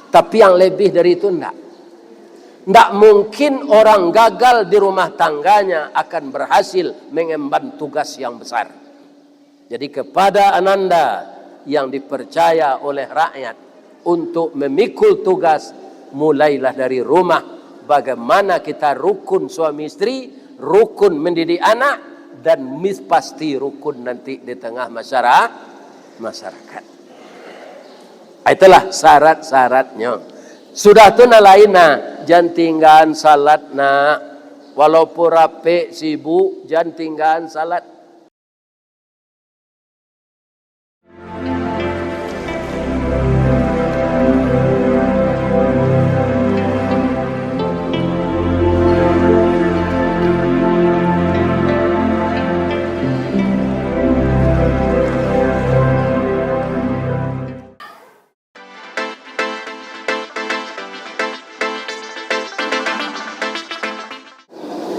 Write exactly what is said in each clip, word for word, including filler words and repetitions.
Tapi yang lebih dari itu ndak. Ndak mungkin orang gagal di rumah tangganya akan berhasil mengemban tugas yang besar. Jadi, kepada ananda yang dipercaya oleh rakyat untuk memikul tugas, mulailah dari rumah. Bagaimana kita rukun suami istri, rukun mendidik anak, dan mis-, pasti rukun nanti di tengah masyara-, masyarakat. Itulah syarat-syaratnyo. Sudah tu nan lain nah, jan tinggaan salat nak. Walaupun rapek, sibuk, jan tinggaan salat.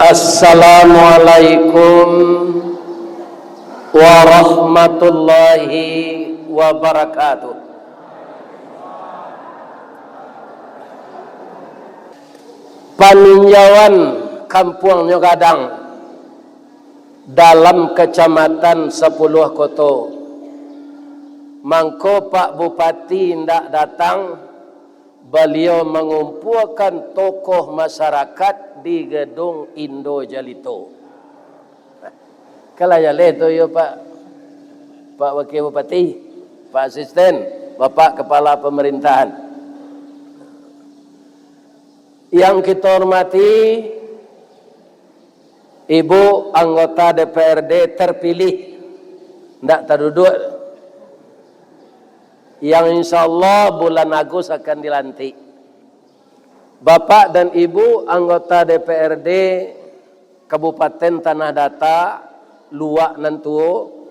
Assalamualaikum warahmatullahi wabarakatuh. Paninjauan kampuangnyo gadang dalam Kacamatan Sapuluah Koto. Mangko Pak Bupati indak datang, baliau mangumpuakan tokoh masyarakat di Gedung Indo Jalito. Kalau jaleh tu yo, Pak, Pak Wakil Bupati, Pak Asisten, Bapak Kepala Pemerintahan. Yang kita hormati, Ibu anggota D P R D terpilih, ndak taduduak, yang insya Allah bulan Agus akan dilantik. Bapak dan Ibu anggota D P R D Kabupaten Tanah Datar, Luak nan tuo,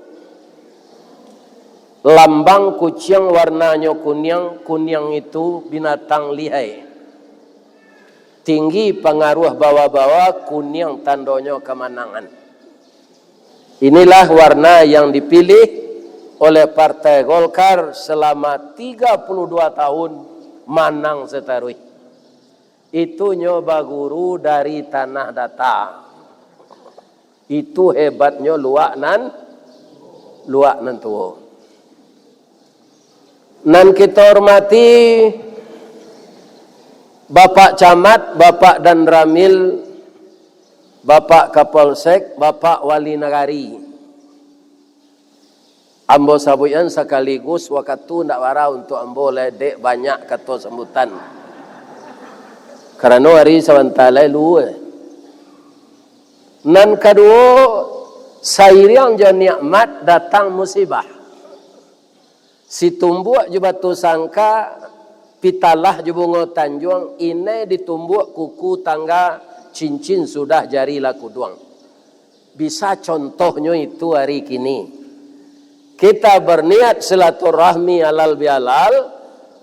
lambang kuciang warnanyo kuniang, kuniang itu binatang lihai. Tinggi pangaruah bawa-bawa, kuniang tandonyo kamanangan. Inilah warna yang dipilih oleh Partai Golkar selama tiga puluh dua tahun, manang sataruih. Itunyo baguru dari Tanah Datar. Itu hebatnyo Luak nan, Luak nan tuo. Nan kita hormati Bapak Camat, Bapak Danramil, Bapak Kapolsek, Bapak Wali Nagari. Ambo sabuikan sakaligus, wakatu ndak bara untuak ambo lai, dek banyak kato sambutan. Karano ari sabanta lai luruih. Nan kaduo, sairiang jo nikmat datang musibah. Situmbuak jo batu sangka, pitalah jo bungo tanjuang, inai ditumbuak kuku tangga, cincin sudah jari lah kuduang. Bisa contohnyo itu ari kini. Kita berniat silaturahmi halal bihalal,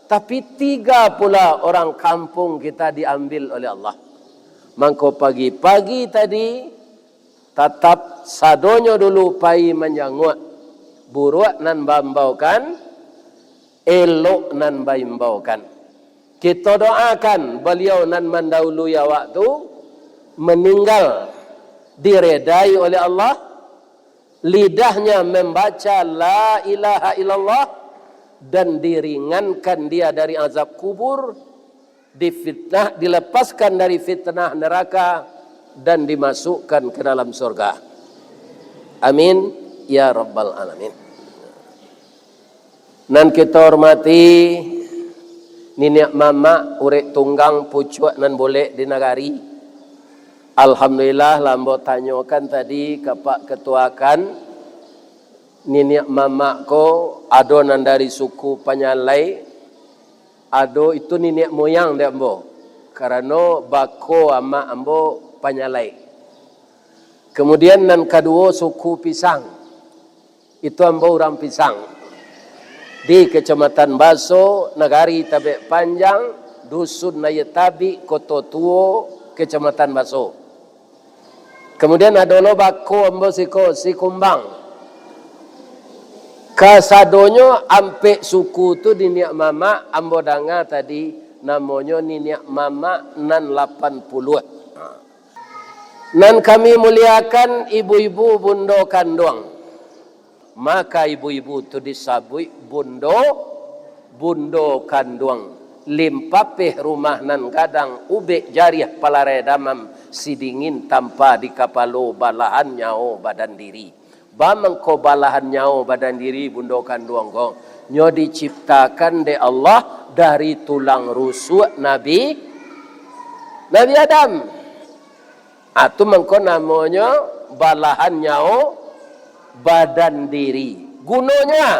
tapi tiga pula orang kampung kita diambil oleh Allah. Mangko pagi-pagi tadi, tatap sadonyo dulu pai manjanguak, buruak nan baimbaukan, elok nan baimbaukan. Kito doakan baliau nan mandahului awak tu maninggal diredai oleh Allah, lidahnya membaca la ilaha illallah, dan diringankan dia dari azab kubur, difitnah, dilepaskan dari fitnah neraka, dan dimasukkan ke dalam surga. Amin ya rabbal alamin. Nan kita hormati, niniak mamak urek tunggang pucuak nan boleh di nagari. Alhamdulillah, lah ambo tanyokan tadi ka Pak Ketua K A N, niniak mamak ko ado nan dari suku Panyalai, ado itu niniak moyang di ambo, karano bako amak ambo Panyalai. Kemudian nan kaduo suku Pisang, itu ambo urang Pisang. Di Kecamatan Baso, Nagari Tabek Panjang, Dusun Aia Tabik, Koto Tuo, Kecamatan Baso. Kemudian ado lo bako ambo siko, Sikumbang. Kasadonyo ampek suku tu di niak mamak ambo danga tadi, Namonyo niniak mamak nan lapan puluah. Nan kami muliakan ibu-ibu bundo kanduang. Maka ibu-ibu tu disabuik bundo, bundo kanduang. Limpapeh rumah nan gadang, ubek jariah palarai damam, sidingin tampa di kapalo, balahan nyawo badan diri. Baa mangko balahan nyawo badan diri bundo kanduang ko? Nyo diciptakan dek Allah dari tulang rusuak Nabi, Nabi Adam. Ah, tu mangko namonyo balahan nyawo badan diri. Gunonyo, ah,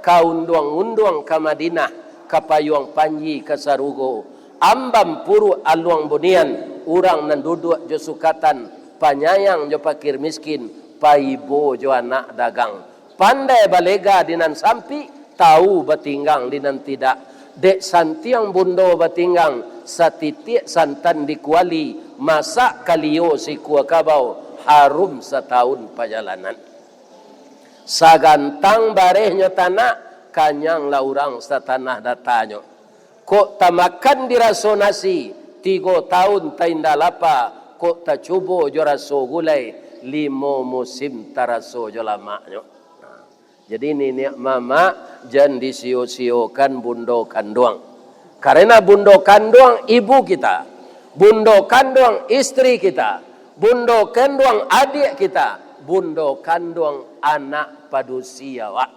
ka unduang-unduang ka Madinah, ka payuang panji ka sarugo, ambam puruak aluang bunian, urang nan duduak jo sukatan, panyayang jo pakir miskin, paibo jo anak dagang. Pandai balega di nan sampik, tau batinggang di nan tidak. Dek santiang bundo batinggang, satitiak santan di kuali, masak kalio sikua kabau, harum satahun pajalanan. Sagantang barehnyo tanak, kanyang lah urang satanah datanyo. Kok tamakan diraso nasi, tigo taun tainda lapa, kok tacubo jo raso gulai, limo musim taraso jo lamaknyo. Jadi, niniak mamak, jan disio-siokan bundo kanduang. Karena bundo kanduang ibu kita, bundo kanduang istri kita, bundo kanduang adiak kita, bundo kanduang anak padusi awak.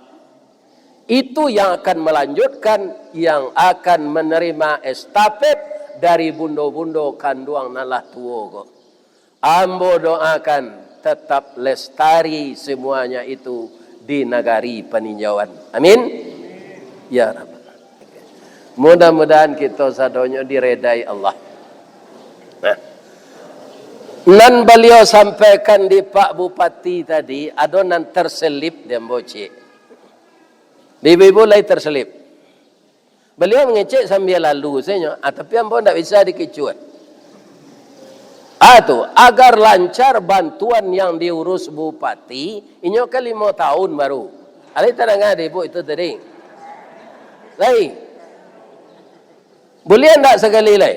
Itu yang akan melanjutkan, yang akan menerima estafet dari bundo-bundo kanduang nan lah tuo ko. Ambo doakan tetap lestari semuanya itu di nagari paninjauan. Amin. Ya Rabbal Alamin. Mudah-mudahan kita sadonyo diredai Allah. Nah. Nan baliau sampaikan di Pak Bupati tadi, ado nan terselip di ambo ciek. Di ibu-ibu lai terselip. Baliau mangecek sambia lalu sajo, ah, tapi ambo ndak bisa dikicuah. Ah, tu, agar lancar bantuan yang diurus bupati, inyo kan limo tahun baru. Alai tadanga dek ibu itu tadi. Lai. Buliah ndak sakali lai?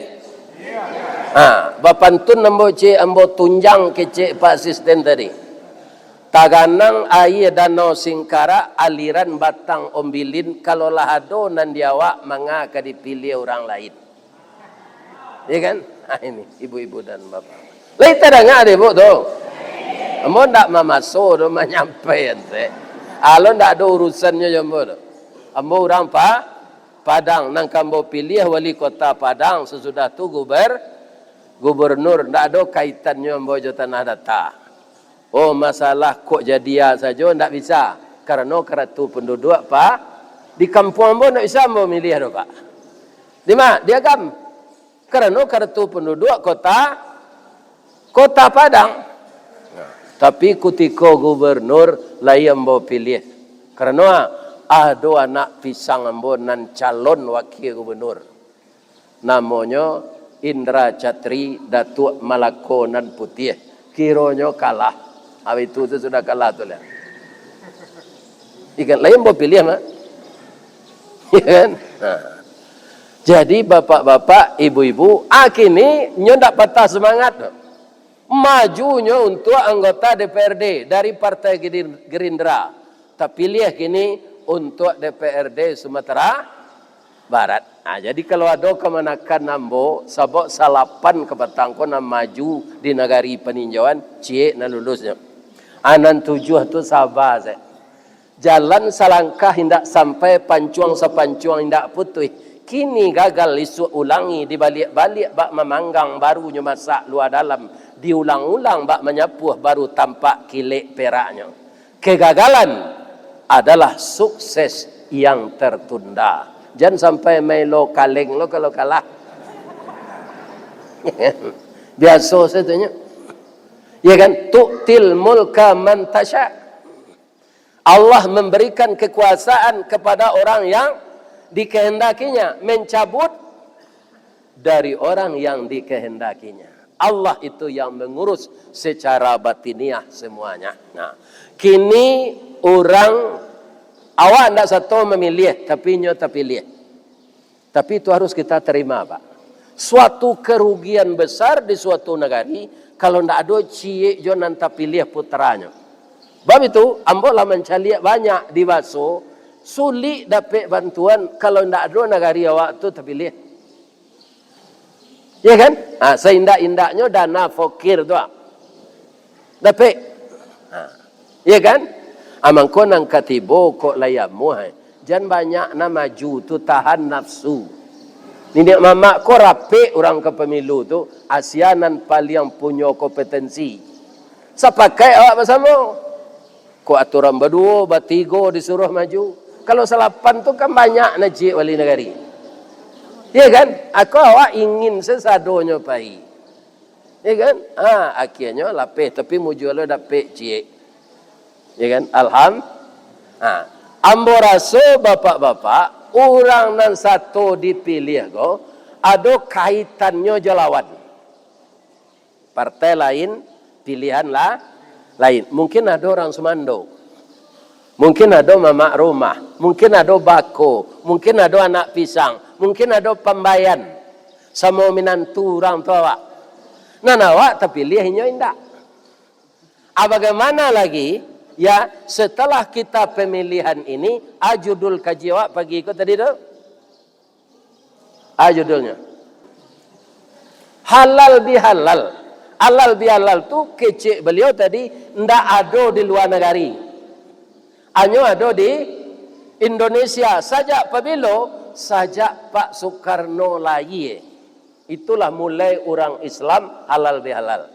Ha, bapantun ambo cek, ambo tunjang kecek Pak Asisten tadi. Taganang aia Danau Singkarak, aliran Batang Ombilin, kalau lah ado nan di awak, manga ka dipiliah urang lain. Ya kan? Ha, ini, ibu-ibu dan bapak. Lai tadanga dek ibu tu? Ambo ndak mamaso tu, manyampaian se. Alo ndak ado urusannyo jo ambo tu. Ambo urang pa-, Padang, nan ka ambo piliah wali kota Padang, sasudah tu guber-, gubernur, ndak ado kaitannyo ambo jo tanah data. Oh, masalah kok jadi a sajo ndak bisa, karano karatu panduduak, Pak, di kampuang ambo ndak bisa ambo miliah doh, Pak. Di ma? Di Agam. Karano karatu panduduak kota, kota Padang. Tapi kutiko gubernur, lai ambo piliah. Karano ado anak pisang ambo nan calon wakil gubernur. Namonyo Indra Catri Datuak Malako Nan Putiah. Kironyo kalah. Abih tu, tu sudah kalah tu lah. Ikan lain ambo piliah, Mak. Ya kan? Nah. Jadi, bapak-bapak, ibu-ibu, ah, kini nyo ndak patah semangat. Majunyo untuak anggota D P R D dari Partai Gerin-, Gerindra. Tapiliah kini untuak D P R D Sumatera Barat. Ah, jadi, kalau ado kamanakan ambo, sabab salapan kapatang ko nan maju di nagari paninjauan, ciek nan lulusnyo. Ah, nan tujuah tu saba se. Jalan salangkah indak sampai, pancuang sapancuang indak putuih. Kini gagal, isuak ulangi, dibaliak-baliak bak mamanggang, barunyo masak lua dalam, diulang-ulang bak manyapuah, baru tampak kilek peraknyo. Kegagalan adalah sukses yang tertunda. Jan sampai maelo kaleng lo kalau kalah. Biaso sajo nyo. Ya kan? Tu'til mulka man tasya. Allah memberikan kekuasaan kepada orang yang dikehendakinya, mencabut dari orang yang dikehendakinya. Allah itu yang mengurus secara batiniah semuanya. Nah, kini urang, awak ndak sato mamiliah, tapi nyo tapiliah. Tapi itu harus kita terima, Pak. Suatu kerugian besar di suatu nagari, kalau ndak ado ciek jo nan tapiliah putranyo. Bab itu, ambo lah mancaliak banyak di Baso, sulik dapek bantuan kalau ndak ado nagari awak tu tapiliah. Ya kan? Ha, seindak-indaknyo dana fakir tu, ah. Dapek. Ha. Ya kan? Ha, mangko nan katibo kok lai amuah, eh. Jan banyak nan maju tu tahan nafsu. Niniak mamak ko rapek urang ka pemilu tu, asia nan paliang punyo kompetensi. Sapakaik awak basamo. Kok aturan baduo, batigo disuruah maju. Kalau salapan tu kan banyak nan ciek wali nagari. Ya kan? Ako awak ingin sasadonyo pai. Ya kan? Ha, akhirnyo lapeh, tapi mujua lo dapek ciek. Ya kan? Alham-, ha. Ambo raso bapak-bapak, urang nan sato dipiliah ko, ado kaitannyo jo lawan. Partai lain, pilihan lah lain. Mungkin ado urang sumando. Mungkin ado mamak rumah. Mungkin ado bako. Mungkin ado anak pisang. Mungkin ado pambayan. Samo minantu urang tu awak. Nan awak tapiliah inyo indak. Ah, bagaimana lagi, ya, setelah kita pemilihan ini, ah, judul kaji awak pagi ko tadi tu? Ah, judulnyo. Halal bihalal. Halal bihalal tu kecek beliau tadi ndak ado di lua nagari. Hanyo ado di Indonesia. Sajak pabilo? Sajak Pak Soekarno lahia. Itulah mulai urang Islam halal bihalal.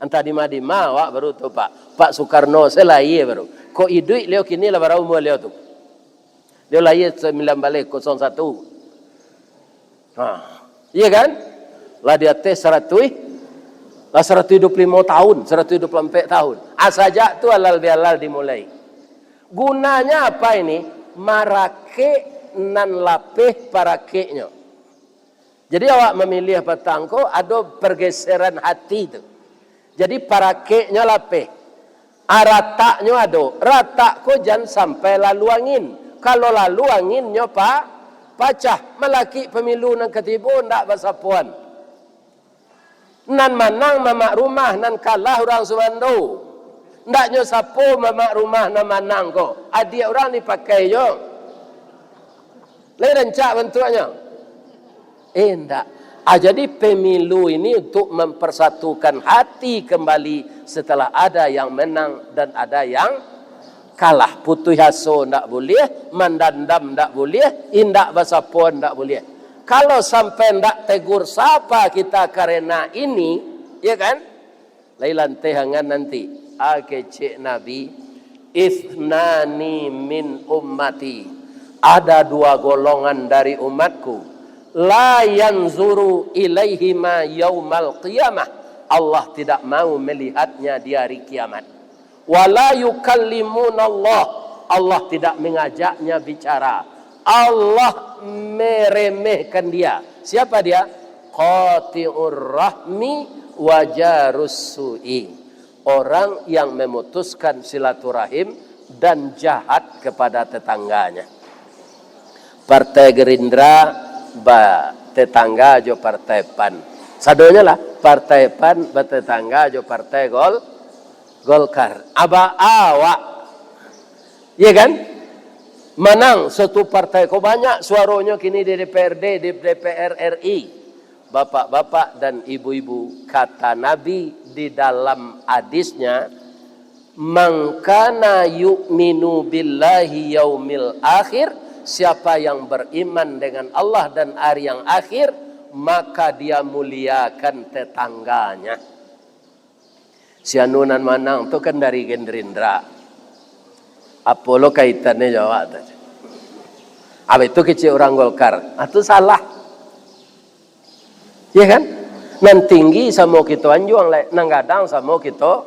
Antah dima-dima awak baru tu, Pak. Pak Soekarno se lahia baru. Kok iduik liau kini lah bara umua liau tu? Liau lahia sambilan baleh kosong satu. Ha. Iya kan? Lah di ateh saratuih, lah saratuih duo puluah limo tahun, saratuih duo puluah ampek tahun. Ah, sajak tu halal bihalal dimulai. Gunanya apa ini? Marakek nan lapeh parakeknyo. Jadi awak mamiliah patang ko ado pergeseran hati tu. Jadi parakeknyo lapeh. Ah, rataknyo ado. Ratak ko jan sampai lalu angin. Kalau lalu angin nyo pa-, pacah. Malakik pamilu nan katibo ndak basapoan. Nan manang mamak rumah, nan kalah urang sumando. Ndaknyo sapo mamak rumah nan manang ko. Adiak urang dipakai jo. Lai rancak bantuaknyo? Eh, indak. Ah, jadi pemilu ini untuk mempersatukan hati kembali setelah ada yang menang dan ada yang kalah. Putuih aso ndak buliah, mandandam ndak buliah, indak basapoan ndak buliah. Kalau sampai ndak tegur sapa kita karena ini, ya kan? Lai lanteh angan nanti. Ah, kecek Nabi, "Itsnani min ummati." Ada dua golongan dari umatku. "La yanzuru ilaihima yaumal qiyamah." Allah tidak mau melihatnya di hari kiamat. "Wa la yukallimunallah." Allah tidak mengajaknya bicara. Allah meremehkan dia. Siapa dia? Qati'ur rahmi wa jarus su'i. Orang yang memutuskan silaturahim dan jahat kepada tetangganya. Partai Gerindra batetangga jo Partai pan. Sadonyo lah, Partai pan batetangga jo Partai Gol-, Golkar. Aba awak, iya kan? Manang satu partai ko banyak suaronyo kini di D P R D, di D P R R I. Bapak-bapak dan ibu-ibu, kata Nabi di dalam hadisnya, "Man kana yu'minu billahi yaumil akhir," siapa yang beriman dengan Allah dan hari yang akhir, maka dia muliakan tetangganya. Si anu nan manang tu kan dari Gerindra. Apo lo kaitannyo jo awak tu? Abih tu kecek urang Golkar. Ah, tu salah. Ya kan? Nan tinggi samo kito anjuang, lai. Nan gadang samo kito,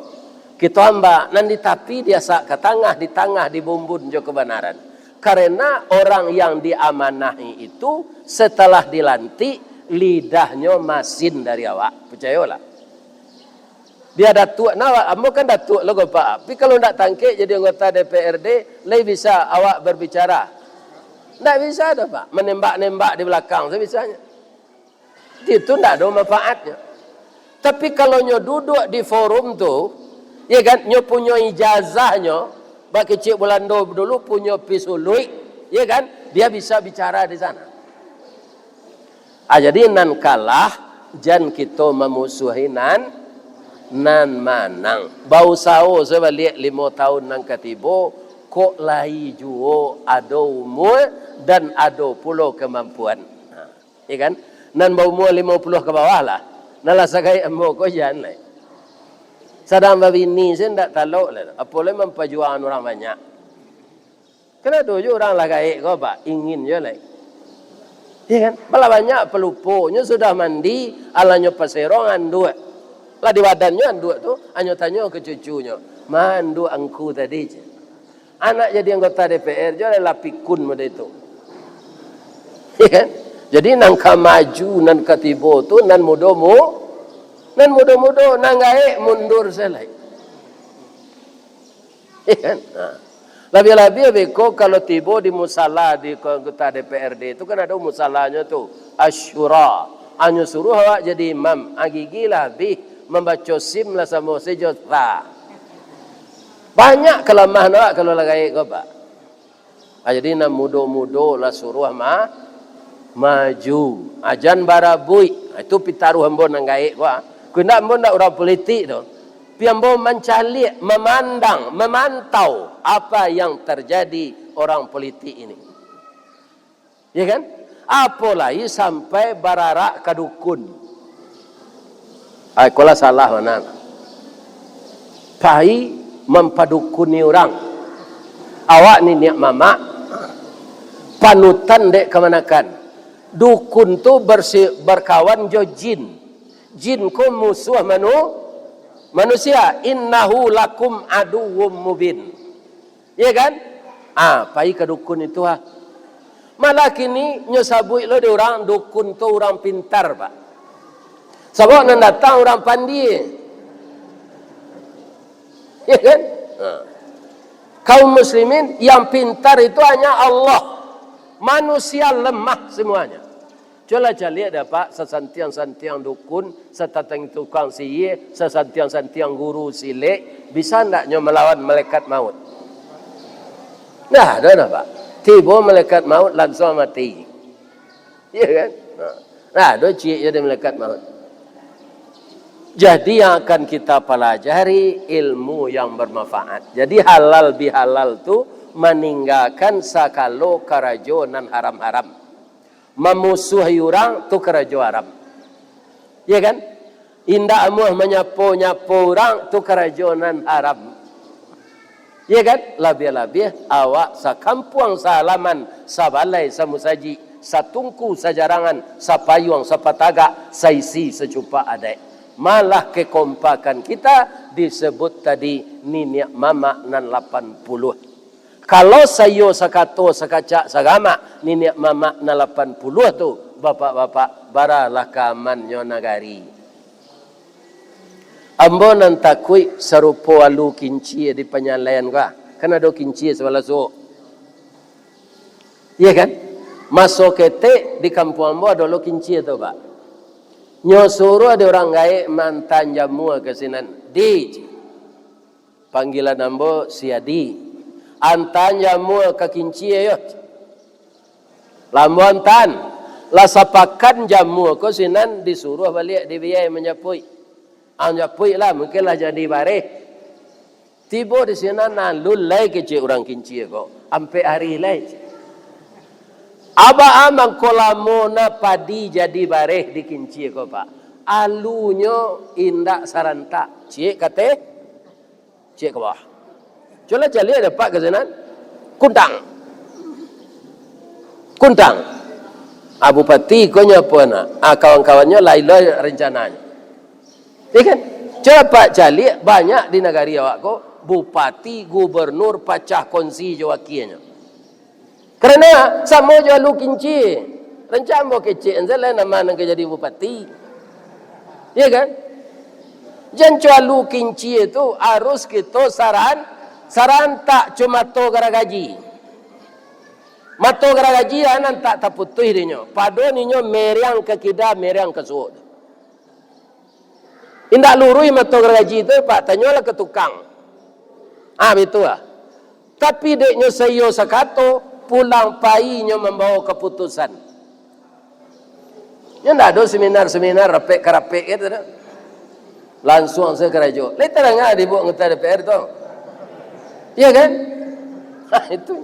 kito amba. Nan di tapi diasak ka tangah, di tangah dibumbun jo kabanaran. Karena orang yang diamanahi itu setelah dilantik, lidahnyo masin dari awak. Picayolah. Bia datuak, nah, ambo kan datuak lo ko, Pak. Tapi kalau ndak tangkek jadi anggota D P R D, lai bisa awak berbicara? Ndak bisa doh, Pak. Menembak-nembak di belakang tu bisanya. Itu ndak ado manfaatnyo. Tapi kalau nyo duduk di forum tu, ya kan, nyo punyo ijazahnyo, bak kecek Bulando dulu punyo pisuluik, ya kan, dia bisa bicara di sana. Ah, jadi nan kalah, jan kito mamusuahi nan, nan manang. Bausaho sabaliak limo taun nan ka tibo, kok lai juo ado umua dan ado pulo kamampuan. Ha, ya kan? Nan baumua limo puluah ka bawah lah. Nan lah sagaek ambo ko jan lai. Sadang babini se ndak talok lai. Apo lai mampajuangan urang banyak. Kan ado juo urang lah gaek ko, Pak, ingin juo lai. Ya kan? Balah banyak palupo, nyo sudah mandi, alah nyo paserong anduak. Lah di badannyo anduak tu, anyo tanyo ka cucunyo, "Ma anduak angku tadi?" cek. Anak jadi anggota D P R juo lai lah pikun model itu. Ya kan? Jadi nan ka maju, nan ka tibo tu, nan mudo mu-, nan mudo-mudo, nan gaek mundur se lai. Ya kan? Ha. Labiah-labiah beko kalau tibo di musala di anggota D P R D tu kan ado musalanyo tu, Asyura. Anyo suruah awak jadi imam, agigi lah abih, mambaco sim lah samo sajo, ta. Banyak kalamahan awak kalau lah gaek ko, Pak. Ha, jadi nan mudo-mudo lah suruah ma-, maju. Ha, jan barabuik. Ha, itu pitaruah ambo nan gaek ko, ha. Kok indak ambo ndak urang politik tu. Tapi ambo mancaliak, mamandang, mamantau apa yang terjadi orang politik ini. Ya kan? Apo lai sampai bararak ka dukun. Ai, ko lah salah bana. Pai mampadukuni urang. Awak niniak mamak, panutan dek kamanakan. Dukun tu bersi-, berkawan jo jin. Jin ko musuah manu-, manusia. "Innahu lakum aduwwum mubin." Ya kan? Ah, pai ka dukun itu, ah. Malah kini nyo sabuik lo di urang, dukun tu urang pintar, Pak. Sabab nan datang urang pandie. Ya kan? Ha. Kaum muslimin, yang pintar itu hanya Allah. Manusia lemah semuanya. Cubolah caliak dek Apak, sasantiang-santiang dukun, satatang tukang sihia, sasantiang-santiang guru silek, bisa ndak nyo malawan malaikat maut? Nah, ado dah, Pak. Tibo malaikat maut, langsuang mati. Ya kan? Nah, nah, ado ciek je dari malaikat maut. Jadi, yang akan kita pelajari ilmu yang bermanfaat. Jadi, halal bihalal tu maninggakan sagalo karajo nan haram-haram. Mamusuahi urang tu karajo haram. Ya kan? Indak amuah manyapo-nyapo urang tu karajo nan haram. Ya kan? Labiah-labiah awak sakampuang, sahalaman, sabalai, samusajik, satungku, sajarangan, sapayuang, sapatagak, saisi, sacupak adaik. Malah kekompakan kita disebut tadi niniak mamak nan lapan puluah. Kalau saiyo sakato, sakacak, sagamak, niniak mamak nan lapan puluah tu, bapak-bapak, baralah ka amannyo nagari. Ambo nan takuik sarupo alu kincia di Panyalaian ko, ah. Kan ado kincia sabalah suok. Iya kan? Maso ketek di kampuang ambo ado lo kincia tu, Pak. Nyo suruah dek urang gaek maantaan jamua ka sinan. Di, panggilan ambo si Adi. Antaan jamua ka kincia yo. Lah ambo antaan. Lah sapakan jamua ko sinan disuruah baliak di biai manjapuik. Ah, manjapuik lah, mungkin lah jadi bareh. Tibo di sinan, alun lai kecek urang kincia ko. Ampek ari lai. Abaa mangko lamo na padi jadi bareh di kincia ko, Pak. Alunyo indak sarantak. Ciek ka ateh, ciek ka bawah. Cubolah caliak dapek ka sinan. Kuntang. Kuntang. Ah, bupati ko nyo apo nak? Ah, kawan-kawannyo lain lo rencananyo. Ya kan? Cubolah Apak caliak, banyak di nagari awak ko, bupati, gubernur, pacah kongsi jo wakianyo. Karano samo jo alu kincia. Rancak ambo kecek an se lai nama nan ka jadi bupati. Ya kan? Jan co alu kincia tu harus kito saran-, sarantak co mato garagaji. Mato garagaji nan tak taputuih dinyo. Pado ninyo meriang ka kida, meriang ka suok. Indak luruih mato garagaji tu, Pak, tanyolah ka tukang. Ah, baitu lah. Tapi dek nyo saiyo sakato, pulang pai nyo mambawo kaputusan. Nyo ndak ado seminar-seminar, rapek-karapek gitu dah. Lansuang sajo karajo. Lai tadanga dibuek anggota D P R tu. Iya kan? Ha, itu.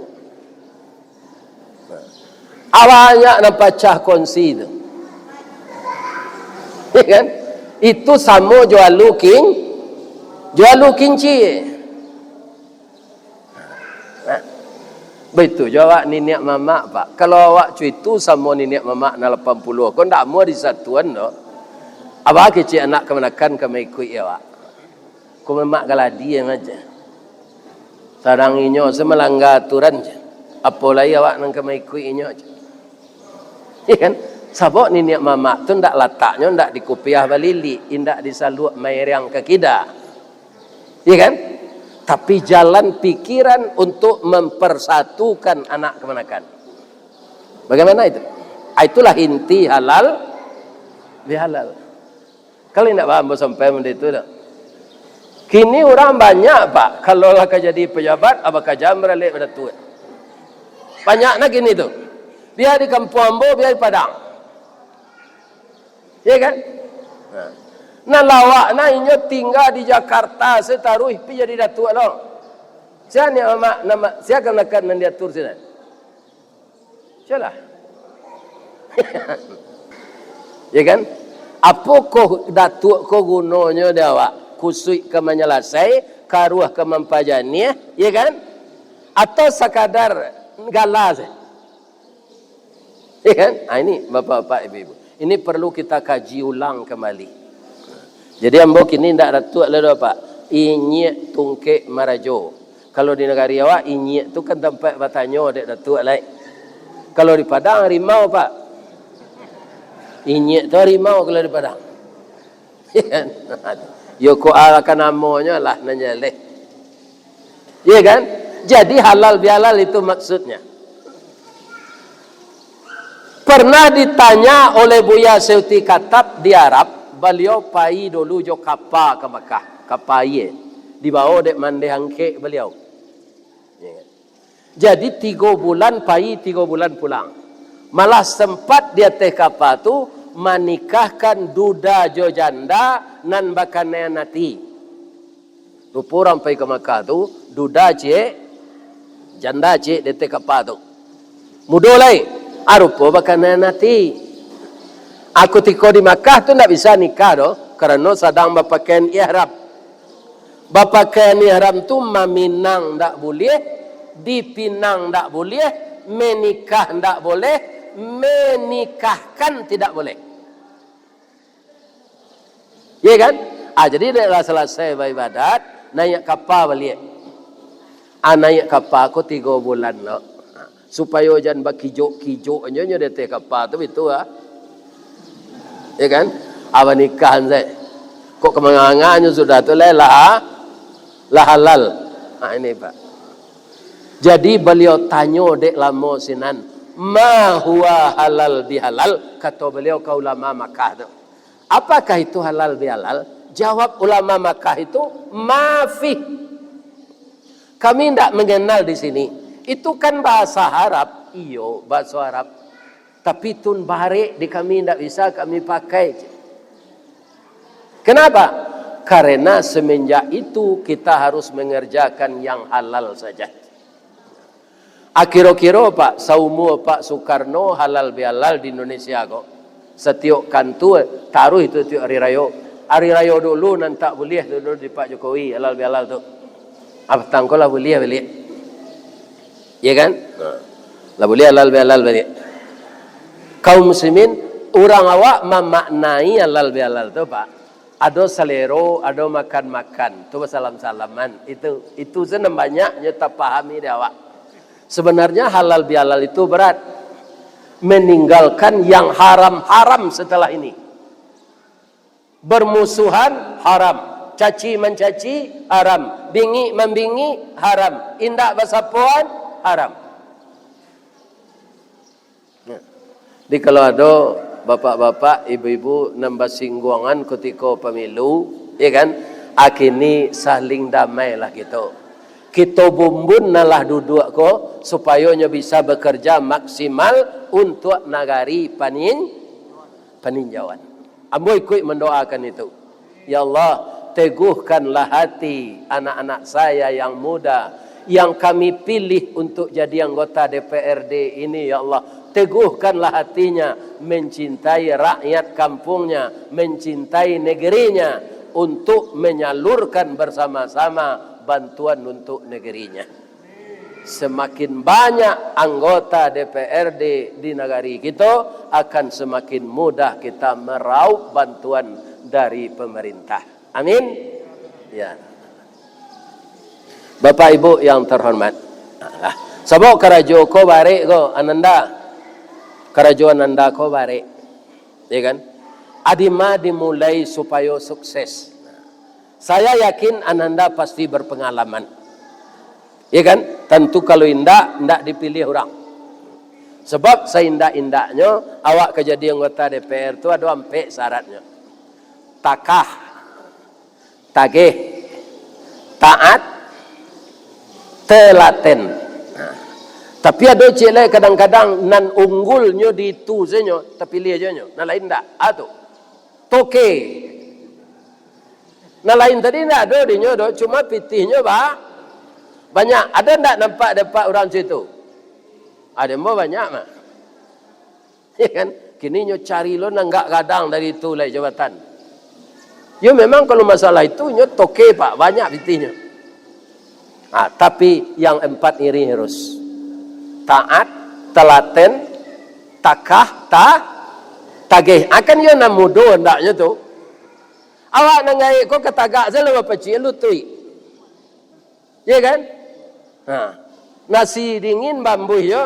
Ah, banyak nan pacah kongsi tu. Iya kan? Itu samo jo alu king-, jo alu kincia. Nah, baitu jo awak niniak mamak, Pak. Kalau awak cuitu samo niniak mamak nan lapan puluah, ko ndak amuah disatuan doh. Abah kecek anak kamanakan ka maikuik awak. Ko mamak galadi aja. Sadang inyo se malangga aturan je. Apo lai awak nan ka maikuik inyo je. Iya kan? Sabab niniak mamak tu ndak lataknyo ndak di kupiah balilik, indak di saluak mairiang ka kida. Iya kan? Tapi jalan pikiran untuk mempersatukan anak kamanakan. Bagaimana itu? Ah, itulah inti halal bihalal. Kalau indak paham, ambo sampai benda itu dah. Kini urang banyak, Pak, kalau lah ka jadi pejabat, abah kaja baralek badatuak. Banyak nah kini tu. Bia di kampuang ambo, bia di Padang. Iya kan? Nah. Nah, lawak nah inyo tingga di Jakarta, sataruih pi jadi datuak lo. Sia ni amak, nama, sia kamanakan nan diatur sinan? Siolah. Ya kan? Apokoh datuak ko gunonyo di awak? Kusuik ka manyalasai, karuah ka mampajaniah, ya kan? Atau sakadar gala saja? Ya kan? Ah, ini bapak-bapak, ibu-ibu. Ini perlu kita kaji ulang kembali. Jadi ambo kini ndak datuak lai doh, Pak. Inyiak tungkek marajo. Kalau di nagari awak, inyiak tu kan tampek batanyo dek datuak lai. Kalau di Padang, harimau, Pak. Inyiak tu harimau kalau di Padang. Yo, ko alah ka namonyo lah nan jaleh. Iya kan? Jadi halal bihalal itu maksudnya. Pernah ditanya oleh Buya Seuti Katab di Arab, baliau pai dulu jo kapa ka Makkah, kapa aia, dibawo dek mandeh angkek baliau. Iya kan? Jadi tigo bulan pai, tigo bulan pulang. Malah sempat di ateh kapa tu manikahkan duda jo janda nan bakanaian ati. Rupo urang pai ka Makkah tu, duda ciek, janda ciek di ateh kapa tu. Mudo lai, ah, rupo bakanaian ati. Ah, kutiko di Makkah tu ndak bisa nikah doh, karano sadang bapakaian ihram. Bapakaian ihram tu maminang ndak buliah, dipinang ndak buliah, menikah ndak boleh, menikahkan tidak boleh. Iya kan? Ah, jadi dek lah salasai baibadat, naiak kapa baliak. Ah, naiak kapa ko tigo bulan lo. Supayo jan bakijok-kijok nyo, nyo di ateh kapa tu, bitu ah. Iya kan? Ah, banikahan sae. Kok kamanga-manganyo sudah tu, lai lah, lah halal. Ah, ini, Pak. Jadi baliau tanyo dek lamo sinan, "Ma huwa halal bihalal?" Kato baliau ka ulama Makkah tu. Apakah itu halal bihalal? Jawab ulama Makkah itu, "Ma fi." Kami ndak mengenal di sini. Itu kan bahasa Arab. Iyo, bahasa Arab. Tapi tun barek di kami, ndak bisa kami pakai. Kenapa? Karena semenjak itu kita harus mengerjakan yang halal saja. Akiro-kiro, Pak, saumua Pak Soekarno halal bihalal di Indonesia ko. Satiok kantua, taruih tu tiok hari rayo. Hari rayo dulu nan tak buliah tu dulu di Pak Jokowi, halal bihalal tu. Apatang ko lah buliah baliak. Iya kan? Ha. Lah buliah halal bihalal baliak. Kaum muslimin, urang awak mamaknai halal bihalal tu, Pak. Ado salero, ado makan-makan, tu basalam-salaman. Itu, itu se nan banyaknyo tapahami di awak. Sebenarnya halal bihalal itu berat. Meninggalkan yang haram-haram setelah ini. Bermusuhan haram, caci-mancaci haram, bingik-mambingik haram, indak basapoan haram. Jadi kalau ado bapak-bapak, ibu-ibu nan basingguangan kutiko pamilu, ya kan, akini saling damailah kito. Kito bumbun nan lah duduak ko, supayo nyo bisa bakarja maksimal untuak nagari panin-, paninjauan. Ambo ikuik mandoakan itu. Ya Allah, teguhkanlah hati anak-anak saya yang muda, yang kami pilih untuk jadi anggota D P R D ini, ya Allah. Teguhkanlah hatinya mencintai rakyat kampungnya, mencintai negerinya, untuk menyalurkan bersama-sama bantuan untuk negerinya. Semakin banyak anggota D P R D di nagari kito, akan semakin mudah kita meraup bantuan dari pemerintah. Amin. Ya. Bapak Ibu yang terhormat, lah, sabab karajo ko barek ko, Ananda. Karajo Ananda ko barek. Ya kan? Adima dimulai supayo sukses. Saya yakin Ananda pasti berpengalaman. Ya kan? Tantu kalau indak, indak dipilih urang. Sebab saindak-indaknyo, awak ka jadi anggota D P R tu ado ampek syaratnyo. Takah, tageh, taat, telaten. Nah, tapi ado ciek lai kadang-kadang nan unggulnyo di itu sajo, tapilih sajo nyo. Nan lain indak. Ah, tu. Toke. Nan lain tadi indak ado dinyo doh, cuma pitihnyo ba-, banyak. Ado ndak nampak dek apak urang situ? Ado mah banyak mah. Ya kan? Kini nyo cari lo nan agak gadang dari itu lai jabatan. Yo memang kalau masalah itu nyo toke, Pak, banyak pitihnyo. Ah, tapi yang empat ini harus taat, telaten, takah, ta-, tageh. Akan yo nan mudo andaknyo tu. Awak nan gaek ko katagak sajo lah bapacik lutuik. Ya kan? Ha. Nasi dingin bambuih yo.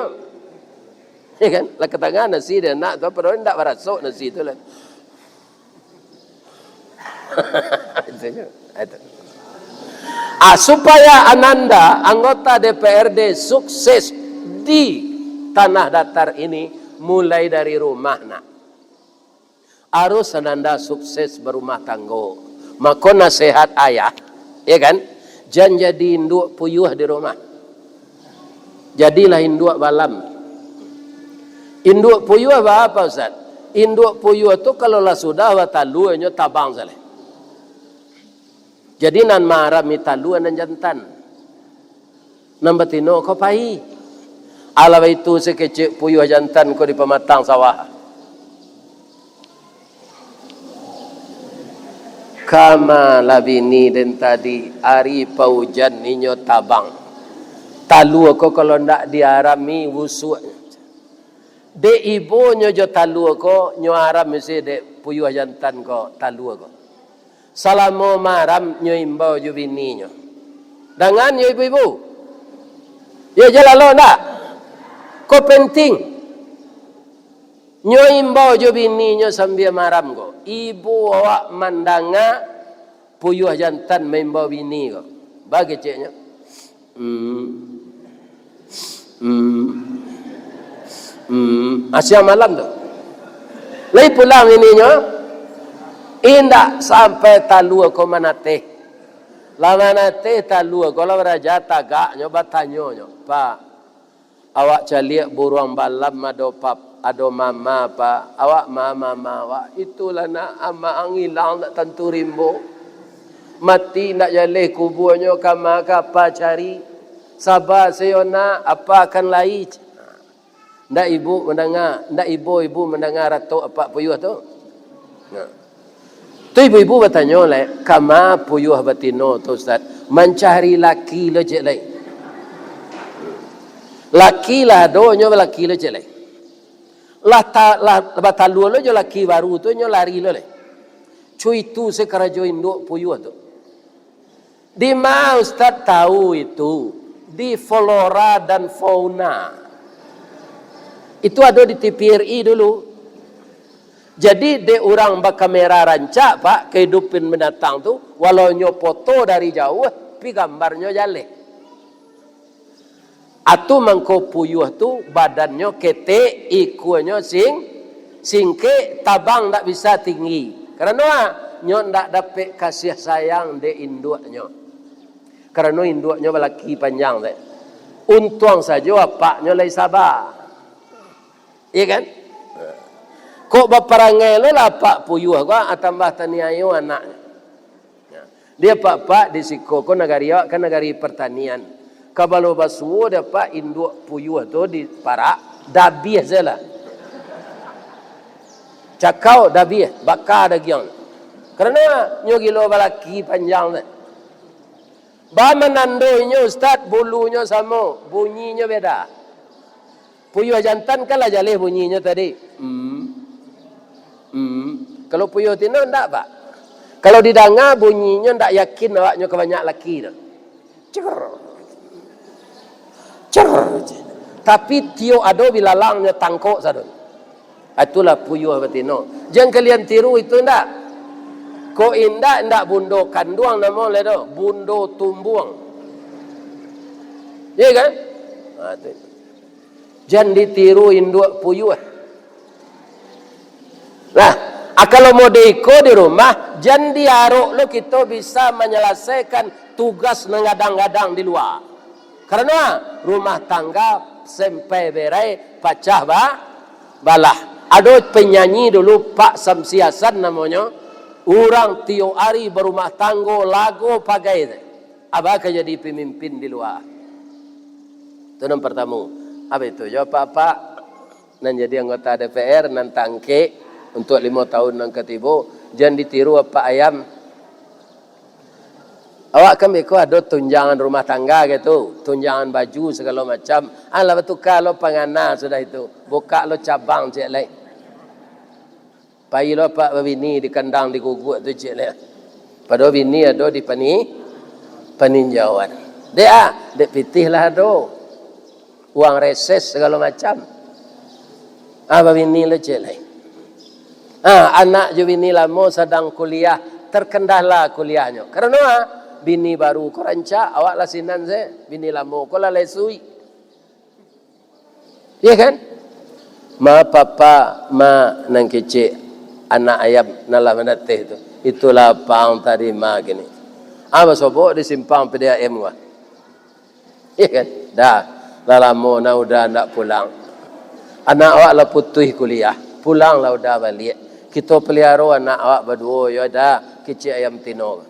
Ya kan? Lah katagak nasi dek anak tu, padahal indak barasok nasi tu lah. Itu je. Itu. Ah, supaya Ananda, anggota D P R D, sukses di tanah datar ini, mulai dari rumah, nak. Arus Ananda sukses barumah tanggo. Mako, nasehat ayah, ya kan? Jan jadi induak puyuah di rumah. Jadilah induak balam. Induak puyuah baa, Ustaz? Induak puyuah tu kalau lah sudah batalua, nyo tabang sajo. Jadi nan maarami talua nan jantan. Nan batino ko pai. Alah baitu sakecek puyuah jantan ko di pamatang sawah. Kama lah bini den tadi, ari paujan inyo tabang. Talua ko kalau ndak diarami, busuak. Dek ibonyo jo talua ko, nyo aram isi dek puyuah jantan ko talua ko. Salamo maram nyo imbau jo bininyo. Dangan yo ibu-ibu. Yo jalalo ndak? Ko penting. Nyo imbau jo bininyo sambia maram ko. Ibu awak mandanga puyuah jantan maimbau bini ko. Ba keceknyo. Hmm. Hmm. Hmm. Ah, siang malam tu. Lai pulang bininyo, indak sampai talua ko manateh. Lah manateh talua ko lah baraja tagaknyo, batanyo nyo, "Pak, awak caliak buruang balam ado pap-, ado mama, Pak. Awak ma mama awak?" "Itulah nak, amak ang ilang tak tantu rimbo. Mati ndak jaleh kubuanyo, kama ka apa cari? Saba sajo nak, apa akan lai." Ndak ibu mandanga, ndak ibo ibu mandanga ratok apak puyuah tu? Nah. Tu ibu-ibu batanyo lai, "Kama puyuah batino tu, Ustaz?" "Mancari laki lo cek lai." Laki lah ado, nyo balaki lo cek lai. Lah ta-, lah batalua lo jo laki baru tu, nyo lari lo lai. Cu itu se karajo induak puyuah tu. Di ma Ustaz tahu itu? Di Flora dan Fauna. Itu ado di T V R I dulu. Jadi, dek urang bakamera rancak, Pak, kahidupan binatang tu, walau nyo foto dari jauah, tapi gambarnyo jaleh. Atu mangko puyuah tu, badannyo ketek, ikuanyo sing-, Singkek, tabang ndak bisa tinggi. Karano a? Nyo ndak dapek kasih sayang dek induaknyo. Karano induaknyo balaki panjang dek. Untuang sajo apaknyo lai saba. Iya kan? Kok baparangai lo lah apak puyuah ko, ah, tambah taniayo anaknyo. Nah, di apak-apak di siko ko nagari awak kan nagari partanian. Kabalo basuo di apak induak puyuah tu di parak, dabiah sajolah. Cakau dabiah, baka dagiang. Karano nyo gilo balaki panjang tu. Ba manando inyo, Ustaz, bulunyo samo, bunyinyo beda. Puyuah jantan kan lah jaleh bunyinyo tadi. Hmm. Hmm. Kalau puyuah tino ndak, Pak. Kalau didanga bunyinyo ndak yakin awaknyo ka banyak laki tu. Cer. Cer. Tapi tiok ado bilalangnyo tangkok sado. Itulah puyuah batino. Jan kalian tiru itu indak. Kok indak, indak bundo kanduang namo lai doh, bundo tumbuang. Iya kan? Ha, tu. Jan ditiru induak puyuah. Nah, a, kalau mode iko di rumah, jan diarok lo kito bisa manyalasaikan tugas nan gadang-gadang di lua. Karano rumah tangga sempai berai pacah ba-, balah. Ado penyanyi dulu, Pak Samsi Hasan namonyo, urang tiok ari barumah tanggo lago pagai tu. Abah ka jadi pemimpin di lua. Tu nan partamo. Abah itu jo apak-apak nan jadi anggota D P R, nan tangkek untuak limo tahun nan ka tibo, jan ditiru apak ayam. Awak kan beko ado tunjangan rumah tangga gitu, tunjangan baju sagalo macam. Alah, batuka lo pangana sudah itu. Bukak lo cabang ciek lai. Pai lo apak babini di kandang di guguk tu ciek lai. Padahal bini ado di pani-, paninjauan. Dek ah, dek pitih lah ado. Uang reses sagalo macam. Ah, babini lo ciek lai. Ah, anak jo bini lamo sadang kuliah, terkendala kuliahnyo. Karano ah, bini baru ko rancak, awak lah sinan se, bini lamo ko lah lesui. Iya kan? Ma papa, ma nan kecek, anak ayam nan lah manateh tu. Itulah pang tadi ma kini. Ah, basobok di simpang P D A M ko. Iya kan? Dah, lah lamo nah udah ndak pulang. Anak awak lah putuih kuliah, pulang lah udah baliak. Kito peliharo anak awak baduo, yo dah, kecek ayam tino.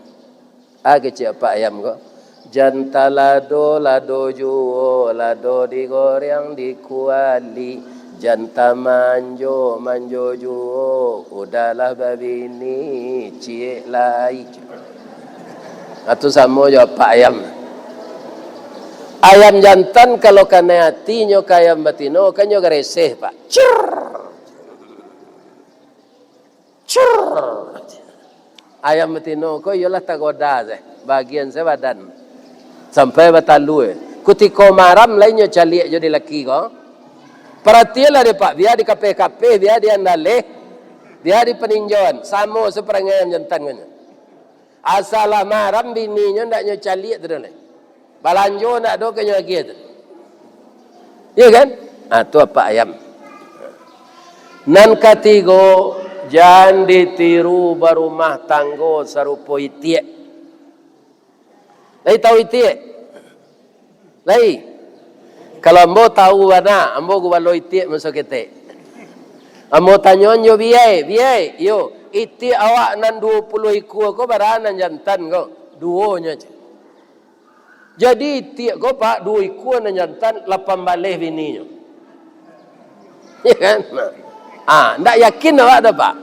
Ah, kecek apak ayam ko. Jan talado, lado juo, lado digoreng di kuali. Jan tamanjo, manjo juo, udahlah babini, ciek lai. Atu samo jo apak ayam. Ayam jantan kalau kanai ati nyo ka ayam batino, kan nyo gareseh, Pak. Cer. Cer. Ayam batino ko iyolah tagoda se, bagian se badan. Sampai batalua. Kutiko maram lai nyo caliak jo di laki ko. Paratianlah dek Pak, bia di kapeh-kapeh, bia di andaleh, bia di paninjauan, samo se parangai ayam jantan ko nyo. Asa lah maram bininyo ndak nyo caliak tu doh lai. Balanjo ndak ado ka nyo agiah tu. Iya kan? Ah, tu apak ayam. Nan katigo, jan ditiru barumah tanggo sarupo itiak. Lai tahu itiak? Lai. Kalau ambo tahu bana, ambo gubalo itiak maso ketek. Ambo tanyoan jo biai, "Biai, iyo, itiak awak nan duo puluah ikua ko bara nan jantan ko?" "Duo nyo," cek. Jadi itiak ko, Pak, duo ikua nan jantan, lapan baleh bininyo. Iya kan? Nah. Ah, ndak yakin awak doh, Pak.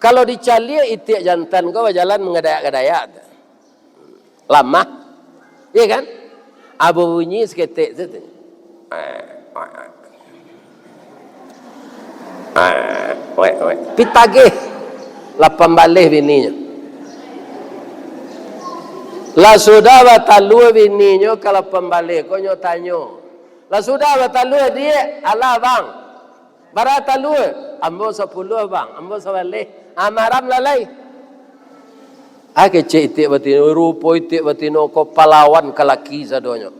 Kalau dicaliak itiak jantan ko bajalan mangadayak-gadayak tu. Lamah. Iya kan? Abo bunyi saketek tu, tu. Pitagih. Lapan baleh bininyo. Lah sudah batalua bininyo ka lapan baleh ko, nyo tanyo. Lah sudah batalua, Diak, alah, Bang. Bara talua? Ambo sapuluah, Bang. Ambo sabaleh. Ah, maram lah lai. Ah, kecek itiak batino, rupo itiak batino ko palawan ka laki sadonyo.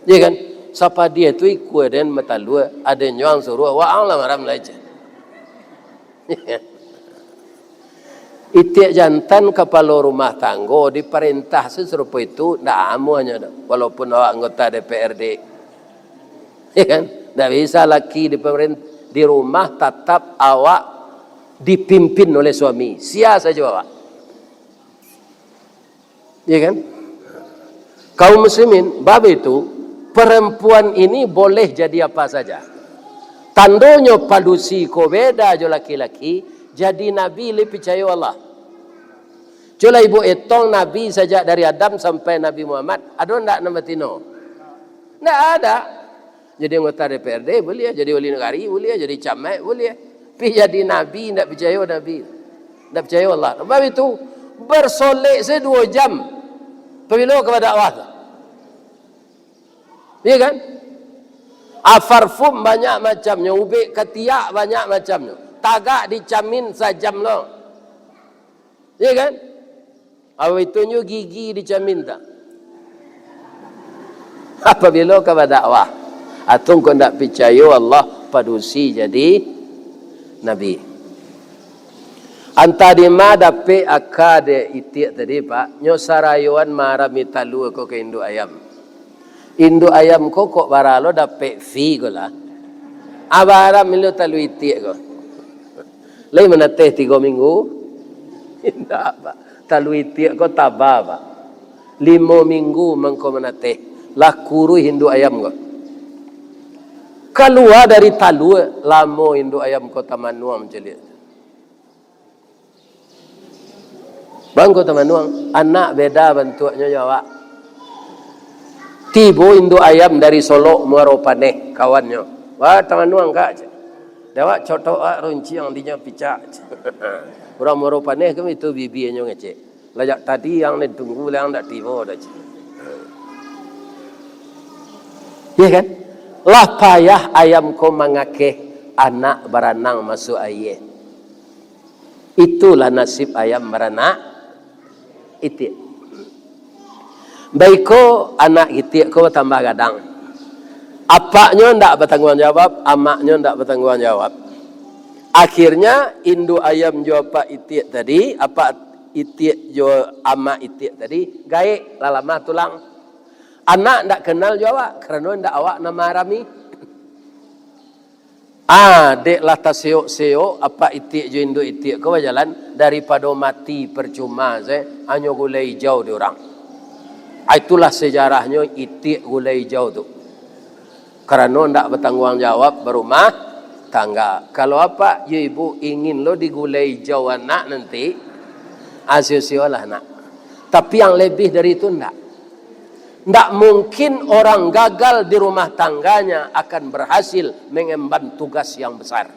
Iya kan? Sapadiah tu ikua den batalua, aden jo ang suruah, waang lah maram lai, cek. Itiak jantan kapalo rumah tanggo diparentah sarupo itu, ndak amuahnyo doh, walaupun awak anggota D P R D. Ya kan? Ndak bisa laki di pemerin-, di rumah tatap awak dipimpin oleh suami. Sia sajo awak. Ya kan? Kaum muslimin, bab itu, perempuan ini boleh jadi apa saja. Tandonyo padusi ko beda jo laki-laki, jadi nabi lai picayo Allah. Cubolah ibu etong nabi sajak dari Adam sampai Nabi Muhammad, ado ndak nan batino? Ndak ada. Jadi anggota D P R D buliah, jadi wali nagari buliah, jadi camat buliah. Tapi jadi nabi, ndak picayo nabi. Ndak picayo Allah. Sebab itu, bersolek se duo jam. Pabilo ka badakwah tu? Iya kan? Parfum banyak macamnyo, ubek katiak banyak macamnyo. Tagak dicamin sajam lo. Iya kan? Awak itu nyo gigi dicamin tak? Apabilo ka badakwah, atau kok ndak picayo Allah padusi jadi nabi. Antah di ma dapek aka dek itiak tadi, Pak? Nyo sarayoan maarami talua ko ka induak ayam. Induak ayam ko kok bara lo dapek fee ko lah. Abaram ilo talua itiak ko. Lai manateh tigo minggu? Indak, Pak. Talua itiak ko taba, Pak. Limo minggu mangko manateh. Lah kuruih induak ayam ko. Kalua dari talua, lamo induak ayam ko tamanuang mancaliak. Bangko tamanuang, anak beda bantuaknyo jo awak. Tibo induak ayam dari Solok, Muaro Paneh, kawannyo. Wah, tamanuang, Kak, cek. Dek awak cotok, awak runciang dinyo picak, cek. Urang Muaro Paneh kan itu bibianyo ngecek. Lajak tadi yang ditunggu, yang ndak tibo doh, cek. Iya kan? Lah payah ayam ko mangakeh, anak baranang masuak aia. Itulah nasib ayam baranak itiak. Baiko anak itiak ko batambah gadang. Apaknyo ndak batangguang jawab, amaknyo ndak batangguang jawab. Akhirnyo induak ayam jo apak itiak tadi, apak itiak jo amak itiak tadi, gaek, lah lamah tulang. Anak ndak kenal jo awak, karano ndak awak nan maarami. Ah, dek lah taseyok-seyok, apak itiak jo induak itiak ko bajalan, daripado mati parcuma se, hanyo gulai ijau di urang. Ah, itulah sejarahnyo itiak gulai ijau tu. Karano ndak batangguang jawab barumah tangga. Kalau apak jo ibu ingin lo digulai ijau anak nanti, ah, sio-siolah nak. Tapi yang lebih dari itu ndak. Ndak mungkin orang gagal di rumah tangganya akan berhasil mengemban tugas yang besar.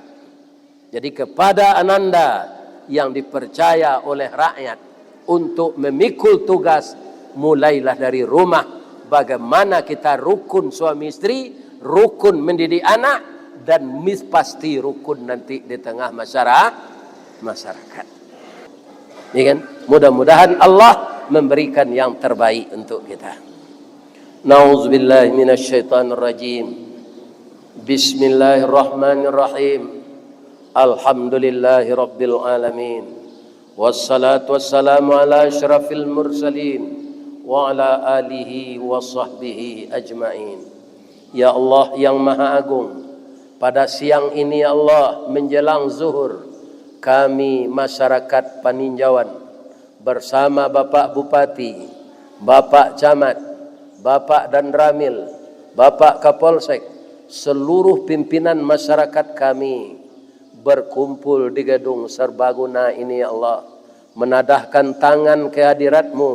Jadi, kepada ananda yang dipercaya oleh rakyat untuk memikul tugas, mulailah dari rumah. Bagaimana kita rukun suami istri, rukun mendidik anak, dan mis-, pasti rukun nanti di tengah masyara-, masyarakat. Ya kan? Mudah-mudahan Allah memberikan yang terbaik untuk kita. Nauzubillahi minasyaitonirrajim. Bismillahirrahmanirrahim. Alhamdulillahirabbil alamin. Wassalatu wassalamu ala asyrafil mursalin wa ala alihi wa sahbihi ajmain. Ya Allah yang Maha Agung, pada siang ini, ya Allah, menjelang zuhur, kami masyarakat Paninjauan bersama Bapak Bupati, Bapak Camat, Bapak Danramil, Bapak Kapolsek, seluruh pimpinan masyarakat kami berkumpul di Gedung Serbaguna ini, ya Allah, menadahkan tangan ke hadirat-Mu,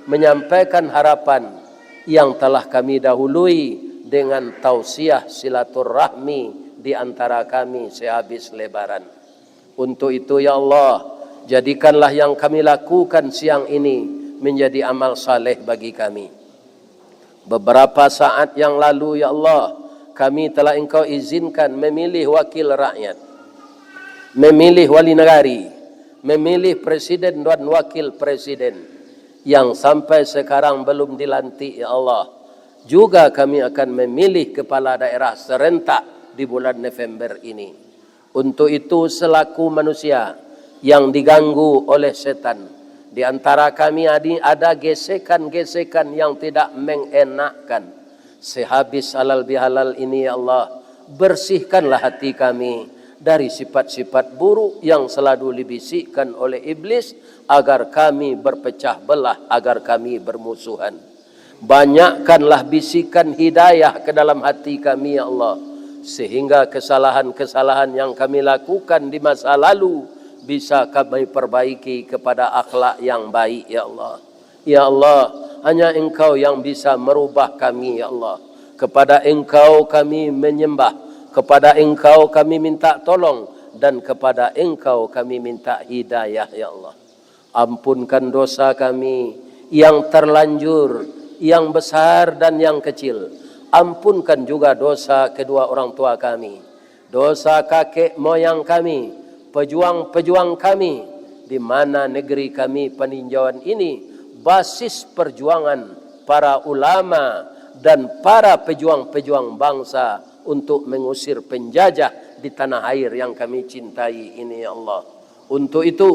menyampaikan harapan yang telah kami dahului dengan tausiah silaturahmi di antara kami sehabis Lebaran. Untuk itu, ya Allah, jadikanlah yang kami lakukan siang ini menjadi amal saleh bagi kami. Beberapa saat yang lalu, ya Allah, kami telah Engkau izinkan memilih wakil rakyat, memilih wali nagari, memilih presiden dan wakil presiden yang sampai sekarang belum dilantik, ya Allah. Juga kami akan memilih kepala daerah serentak di bulan November ini. Untuk itu, selaku manusia yang diganggu oleh setan, di antara kami adi-, ada gesekan-gesekan yang tidak mengenakkan. Sehabis halal bihalal ini, ya Allah, bersihkanlah hati kami dari sifat-sifat buruk yang selalu dibisikkan oleh iblis, agar kami berpecah belah, agar kami bermusuhan. Banyakkanlah bisikan hidayah ke dalam hati kami, ya Allah, sehingga kesalahan-kesalahan yang kami lakukan di masa lalu bisa kami perbaiki kepada akhlak yang baik, ya Allah. Ya Allah, hanya Engkau yang bisa merubah kami, ya Allah. Kepada Engkau kami menyembah, kepada Engkau kami minta tolong, dan kepada Engkau kami minta hidayah, ya Allah. Ampunkan dosa kami yang terlanjur, yang besar dan yang kecil. Ampunkan juga dosa kedua orang tua kami, dosa kakek moyang kami, pejuang-pejuang kami, di mana negeri kami Paninjauan ini basis perjuangan para ulama dan para pejuang-pejuang bangsa untuk mengusir penjajah di tanah air yang kami cintai ini, ya Allah. Untuk itu,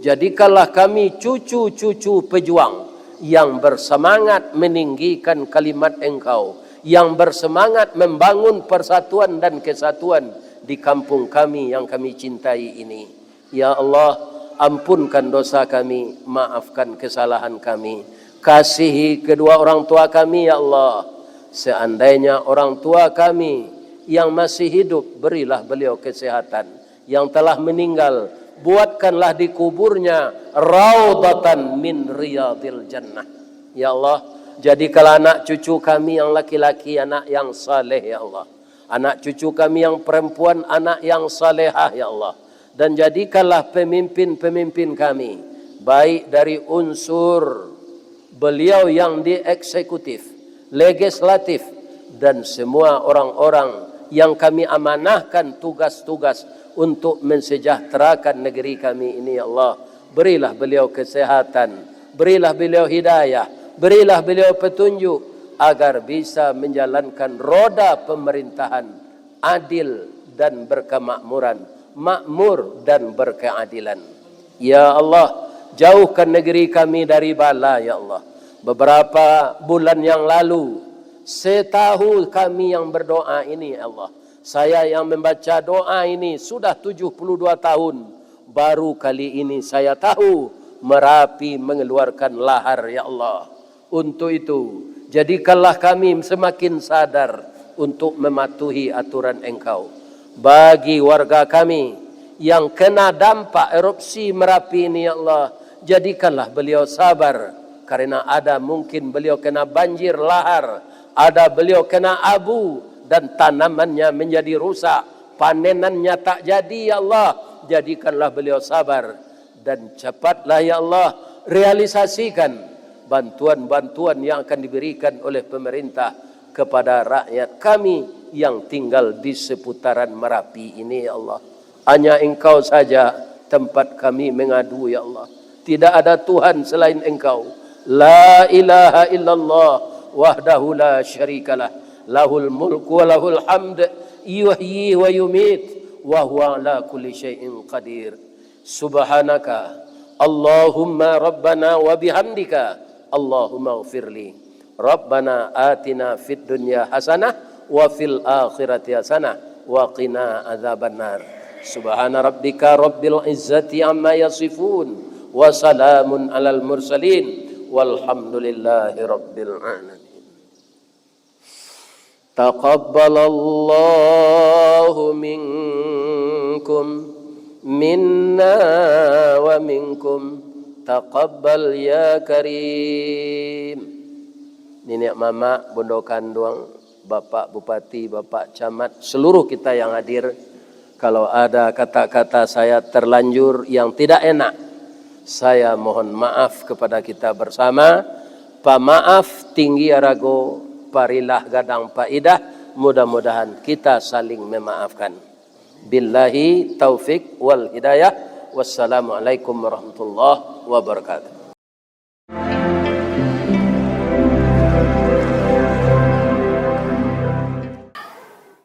jadikanlah kami cucu-cucu pejuang yang bersemangat meninggikan kalimat Engkau, yang bersemangat membangun persatuan dan kesatuan di kampung kami yang kami cintai ini. Ya Allah, ampunkan dosa kami, maafkan kesalahan kami. Kasihi kedua orang tua kami, ya Allah. Seandainya orang tua kami yang masih hidup, berilah beliau kesehatan. Yang telah meninggal, buatkanlah di kuburnya raudatan min riyadil jannah. Ya Allah, jadikanlah anak cucu kami yang laki-laki anak yang saleh, ya Allah. Anak cucu kami yang perempuan anak yang salehah, ya Allah. Dan jadikanlah pemimpin-pemimpin kami, baik dari unsur beliau yang di eksekutif, legislatif, dan semua orang-orang yang kami amanahkan tugas-tugas untuk mensejahterakan negeri kami ini, ya Allah. Berilah beliau kesehatan, berilah beliau hidayah, berilah beliau petunjuk, agar bisa menjalankan roda pemerintahan adil dan berkemakmuran, makmur dan berkeadilan. Ya Allah, jauhkan negeri kami dari bala, ya Allah. Beberapa bulan yang lalu, setahu kami yang berdoa ini, ya Allah, saya yang membaca doa ini sudah tujuh puluh dua tahun, baru kali ini saya tahu Merapi mengeluarkan lahar, ya Allah. Untuk itu, jadikanlah kami semakin sadar untuk mematuhi aturan Engkau. Bagi warga kami yang kena dampak erupsi Merapi ini, ya Allah, jadikanlah beliau sabar, karena ada mungkin beliau kena banjir lahar, ada beliau kena abu, dan tanamannya menjadi rusak, panenannya tak jadi, ya Allah, jadikanlah beliau sabar. Dan capatlah, ya Allah, realisasikan bantuan-bantuan yang akan diberikan oleh pemerintah kepada rakyat kami yang tinggal di seputaran Merapi ini, ya Allah. Hanya Engkau saja tempat kami mengadu, ya Allah. Tidak ada Tuhan selain Engkau. La ilaha illallah wahdahu la syarikalah. Lahul mulku wa lahul hamd. Yuhyi wa yumit. Wa huwa ala kulli syai'in qadir. Subhanaka Allahumma rabbana wa bihamdika. Allahumma ghfirli. Rabbana atina fid dunya hasanah wa fil akhirati hasanah wa qina adzabannar. Subhana rabbika rabbil izzati amma yasifun. Wa salamun alal mursalin. Walhamdulillahi rabbil alamin. Taqabbalallahu minkum, minna wa minkum. Taqabbal ya Karim. Niniak mamak, bundo kanduang, Bapak Bupati, Bapak Camat, seluruh kita yang hadir, kalau ada kata-kata saya terlanjur yang tidak enak, saya mohon maaf kepada kita bersama. Pamaaf tinggi arago, parilah gadang paidah. Mudah-mudahan kita saling memaafkan. Billahi taufik wal hidayah. Wassalamualaikum warahmatullahi wabarakatuh.